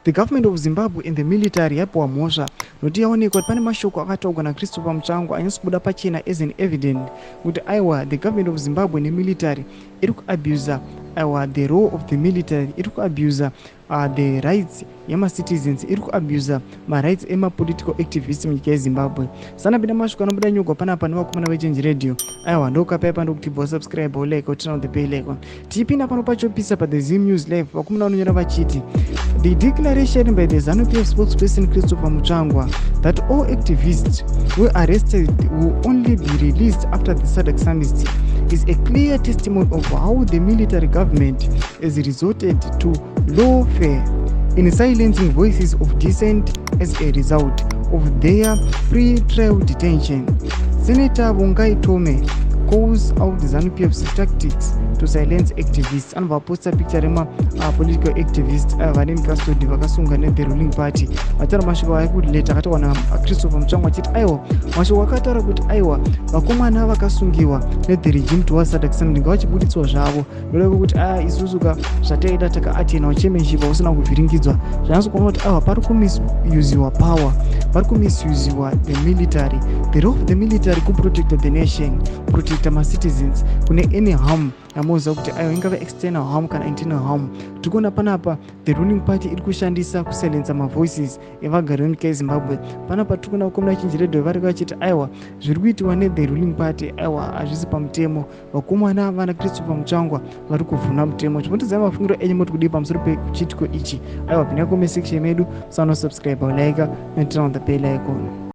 The government of Zimbabwe and the military yapiwa mhosva nokuti yaonekwa kuti pane mashoko akataurwa naChristopher Mutsvangwa anyatsobuda pachena as an evident kuti aiwa, the government of Zimbabwe nemilitary iri kuabusa, aiwa, the role of the military, iri kuabusa the rights yemacitizens, iri kuabusa marights emapolitical activists munyika yeZimbabwe. Sanapinda mashoko anobuda nyogwa panapa nevakomana veChange Radio. Aiwa, ndokapaipa ndokutibva subscribe, like, turn on the bell icon. Tichipinda pano pachopisa paThe Zim News Live, vakomana vanonyora vachiti the declaration by the ZANU-PF spokesperson Christopher Mutsvangwa that all activists were arrested will only be released after the SADC summit is a clear testimony of how the military government has resorted to lawfare in silencing voices of dissent as a result of their pre-trial detention. Senator Vongai Tome calls out ZANU-PF's tactics to silence activists. Anobva aposta picture rema political activist vane custody, vakasunga nethe ruling party, vataura mashoko aikuleta akataurwa naChristopher Mutsvangwa achiti aiwa, mashoko akataura kuti aiwa, vakomana vakasungiwa nethe regime towards SADC summit ngavachibuditswa zvavo, noda kwekuti a isusu ka zvataida takaatenawo chairmanship hausina kuvhiringidzwa. Zvanyatso kuona kuti aiwa, pari kumisusiwa power, pari kumisusiwa the military. The role of the military kuprotecta the nation, kuprotecta macitizens kune any harm yamoziva kuti aiwa, ingave external harm kana internal harm. Tiri kuona panapa the ruling party iri kushandisa kusilensa mavoices evagari venyika yeZimbabwe. Panapa tiri kuona vakomana Change Radio vari vachiti aiwa, zviri kuitiwa nethe ruling party, aiwa, hazvisi pamutemo. Vakomana vana Christopher Mutsvangwa vari kuvhuna mutemo. Chimotodzai mafungiro enyu, moti kudii pamusoro pechiitiko ichi? Aiwa, pinda comment section medu, musanosubscribe, like and turn on the bell icon.